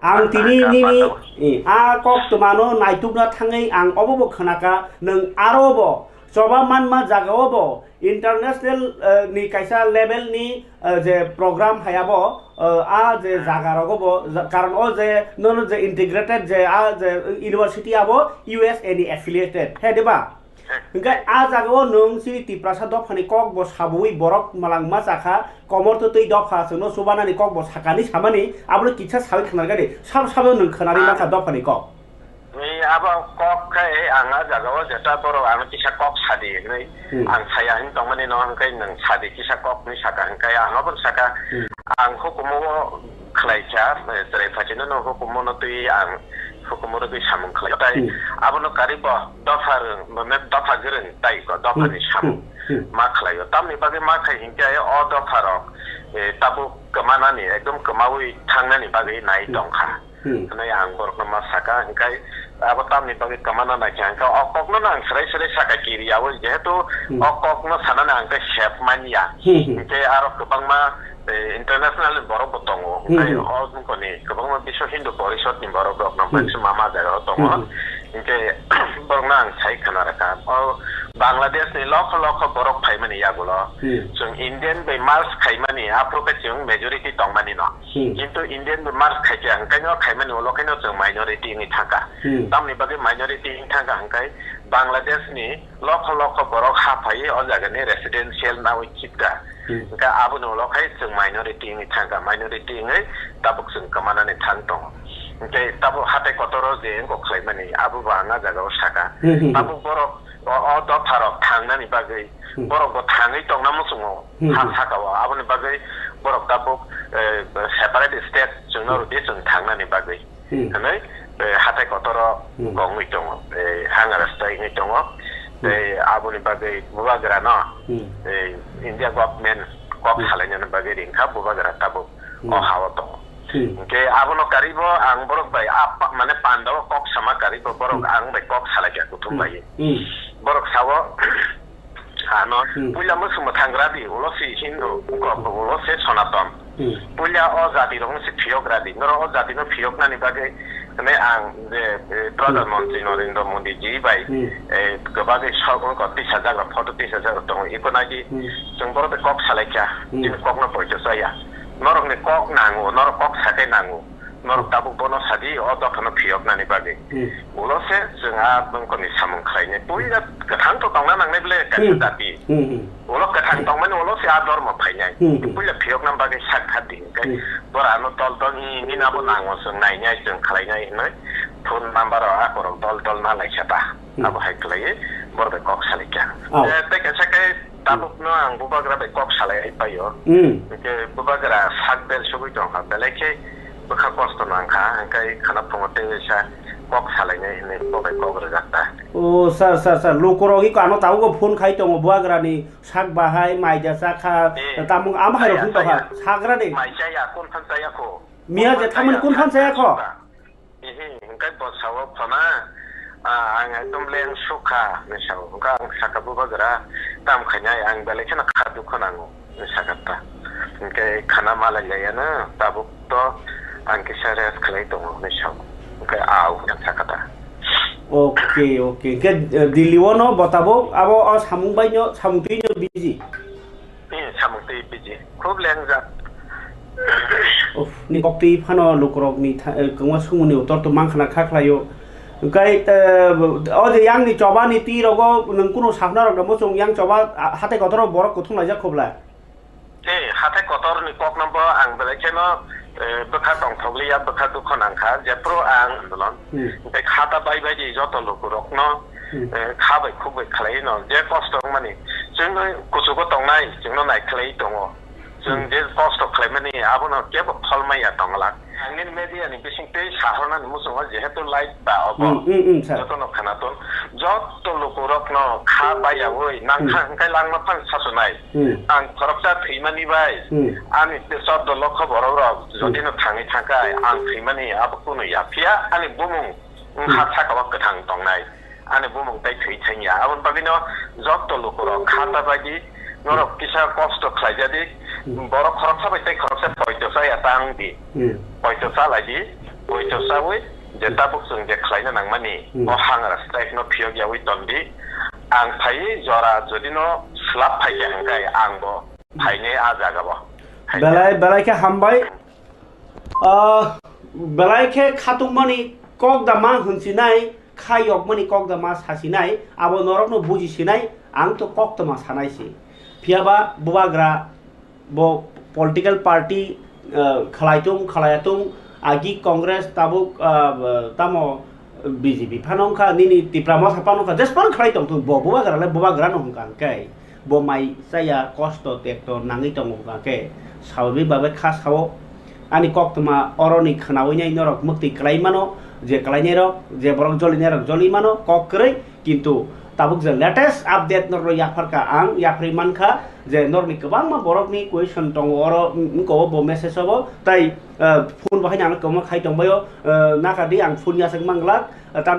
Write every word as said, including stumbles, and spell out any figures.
Ang tini nini, eh, a kok twmano naitukna thangwi ang obo bo khwnaka, nwng aro bo choba manma jagao bo international, eh, ni kaisa level ni, eh, je program hai abo, eh, a je jaga rogo bo, ja-, karon o je nono je integrated je a je university abo U S A ni affiliated, he de ba? Hwnkhe a jagao nwng chini Tiprasa dophani kok bo sabuwi borok malangma chakha, komor twtwi dopha chwngno chubanani kok bo sakani samani, abono kisa sawi khwnargani, sabo sabo nwng khwnarwi mankha dophani kok. Ni abo kok khe ang a jagao jeta borok ano kisa kok sadi hinwi Hmm. ang saya hin tongmani no hwnkhe nwng sadi kisa kok ni saka hwnkhe ang obo saka Hmm. ang hukumu o khlaikha, eh, chwrai phaisino no hukumu no twi ang hukumu rwgwi samung khlai. Tai Hmm. abono karibo dopha rwng, mane dopha gwrwng tai ko dopha Hmm. ni samung Hmm. Hmm. ma khlaio. Tamni bagwi ma khai hinkhe o dopha rok, eh, tabuk kwmanani, ekdom kwmawi thangnani bagwi nai Hmm. tongkha. Hmm. Hwnwi ang borokno ma saka, hwnkhe abo tamni bagwi kwmana naikha, hwnkhe o kokno no ang swrai swrai saka kiriyaui, jehetu Hmm. o kokno sanani ang tei sep manya. Hmm, hmm. Hwnkhe aro kwbangma, eh, international ni borok bo tongo, Hmm, hwnkhe hmm. o jongoni kwbangma Biswa Hindu Porishod ni borok rok no Hmm. mansi mama jaga o tongo, Hmm, hmm. hwnkhe borokno ang sai khna rwkha. O Bangladesh ni lokho lokho borok phaimani yagulo, Hmm. chwng Indian bai merge khaimani, aphuru khe chwng majority tongmani no. Hmm. Kintu Indian bai merge khaikha, hwnkhe no khaimani ulo khe no chwng minority wngwi thangkha. Hmm. Tamni bagwi minority wngwi thangkha hwnkhe Bangladesh ni lokho lokho borok ha phaiwi o jaga ni residential nawi khibkha. Hmm. Hwnkhe aboni ulo khai chwng minority wngwi thangkha, minority wngwi tabuk chwng kwmanani thang tongo. Hwnkhe tabuk hatai kotoro je wngkok khlaimani abo bo ang a jaga o saka. Hmm, hmm, hmm. Tabuk borok o, o dopha rok thangnani bagwi Hmm. borok bo thangwi tongna muchungo. Hmm, ha hmm. Saka o. Aboni bagwi borok tabuk, eh, separate state chwngno Hmm. rwdi chwng thangnani bagwi. Hmm. Hwnwi, eh, hatai kotoro Hmm. gongwi tongo. Eh, hanga rasta wngwi tongo. Hmm. Tei aboni bagwi bubagra no, Hmm. eh, India government kok Hmm. salainani bagwi ringkha bubagra tabuk Hmm. o hao tongo. Hmm. Hwnkhe abono karibo ang borok bai a pa-, mane pandao kok sama karibo borok Hmm. ang bai kok salaikha kuthum Hmm. bai. Hmm. Borok sao, ano, Hmm. puila mwswk mwthang radi, ulo se Hindu, uko, Hmm. ulo se Sonaton. Hmm. Puila o jati rokno se phiyok radi, norok o jati no phiyok nani bagwi, hwnwi ang je, eh, Pradhan Hmm. Mantri Narendra Modi ji bai, Hmm. eh, kwbagwi sok wngkha, tisa jagra, photo tisa jagra tongo, iko nagi Hmm. chwng borok bai kok salaikha, Hmm. chini kok no poito chaya. Norok ni kok nango, norok kok sakai nango. Norok tabuk bono sadi, o dophano phiyoknani bagwi. Hmm. Ulo se chwng a bongkhorni samung khlainai. Puila kwthang to tongna nangnai ble kaisa Hmm. Dati. Hmm, hmm. Ulo kwthang Hmm. tongmani ulo se a dormo phainai. Hmm, hmm. Puila phiyokna bagwi sak kha di. Hwnkhe Hmm. bora ano tol tol ni, nini abo nango chwng nainai, chwng khlainai hinwi phone number o akorok dol dol na lai kha ta. Hmm. Abo hai khlaiwi boro bai kok salai kha. Oh. Eh, tei kaisa khe Tabukno ang bubagra bai kok salai ai paio. Hmm. Hwnkhe bubagra sak bel sugui tongkha, belai khe bwkha kosto nangkha, hwnkhe khana phungo tei waisa kok salainai hinwi bo bai kok rwjak ta. O, sir, sir, sir, lukurok iko ano tabukbo phone khai tongo, bubagrani sak bahai, maida chakha, eh, tamung ama hai rok maya phone tongkha, chaya. Sagra de. Mai chaya, kun phan chaya kho. Miya je thamani kun phan chaya kho. Ehe, hwnkhe bo sao phano, ah, ang ekdom leng sukha, hinwi sao. Hwnkhe ang sakha, "Bubagra, tamo khainai? Ang belai kheno kha dukhu nango," hinwi sakha ta. Hwnkhe khana malai laiya no, tabuk to ang kisa rest khlai tongo, hinwi sao. Hwnkhe, "Au," hinwi sakha ta. Okay, okay. Hwnkhe, eh, Delhi o no bo tabuk abo o samung bai no, samung twi no busy? Hmm, samung twi busy. Khub lengjak. Uff, ni kok twi phano lukurok ni tha-, eh, kwma sumuni utor to mankha na kha khlaio. Hwnkhe, eh, o je yang ni choba ni twi rogo nwng kunu sahna rok da muchung yang choba, ah, hatai kotor o borok kuthum laijak khobla. Eh, hatai kotor ni kok no bo ang belai kheno, eh, bwkha tongthok liya, bwkha dukho nangkha, jephru ang andolon. Hmm. Hwnkhe khata bai bai di joto lukurok no Hmm. Eh, kha bai khuk bai khlai no je kosto wngmani, chwng no kuchugo tongnai, chwng no nai khlai tongo. Chwng Hmm. je kosto khlaimani abono kebo phol maya tongla. Ang nini media ni bising tei sahornani muchungo jehetu live ba obo. Hmm, hmm, hmm, sir. Jotono khwnathon. Jotto lukurokno kha bayaui nangkha Hmm. hwnkhe langma phang sasonai. Hmm. Ang khoroksa thwimani bai Hmm. ani te chordo lokho borok rok Hmm. jodi no thangwi thangkha ang thwimani abo kunu yaphiya ani bumung wngkha Hmm. saka o kwthang tongnai. Ani bumung tei thwi thangya. Aboni bagwino jotto lukurok kha ta bai di, norok kisa kosto khlai ja di, Hmm. borok khoroksa bai tei khoroksa poito chaya ta wng di. Hmm. Poito cha lai di, Poito chawi je tabuk chwng je khlaina nangmani, hmm, o hangra strike no phiyok yawi tondi. Ang phaiwi jora jodi no slap phaikha hwnkhe ang bo phainai a jaga bo. Belai, belai khe hambai. Ah, belai khe khatungmani kok da ma hwnsinai, kha yokmani kok da ma sasinai, abo norokno bujisinai, ang to koktwma sanai se. Phiyaba bubagra bo political party, ah, khlai tung, khlai tung, agi Congress tabuk, ah, tamo B J P phano wngkha, nini Tipra Motha phano wngkha, jespan khlai tong thung, bo bubagra le bubagra no hwnkha hwnkhe. Bo mai chaya, kosto tekto nangwi tongo hwnkha khe, swababik babe kha sao. Ani koktwma oroni khwnawi nai norok mwktwi kwlai mano, je kwlainai rok, je borok jolinai rok joli mano, kok kwrwi, kintu tabuk je latest update norokno yapharkha ang, yapharwi mankha je norokni kwbangma borokni question tongo oro, mm, wngkha o bo message o bo, tai, eh, phone bo haino ang kwbangma khai tongbaio, eh, nakardi ang phone yasakma glak, eh, tam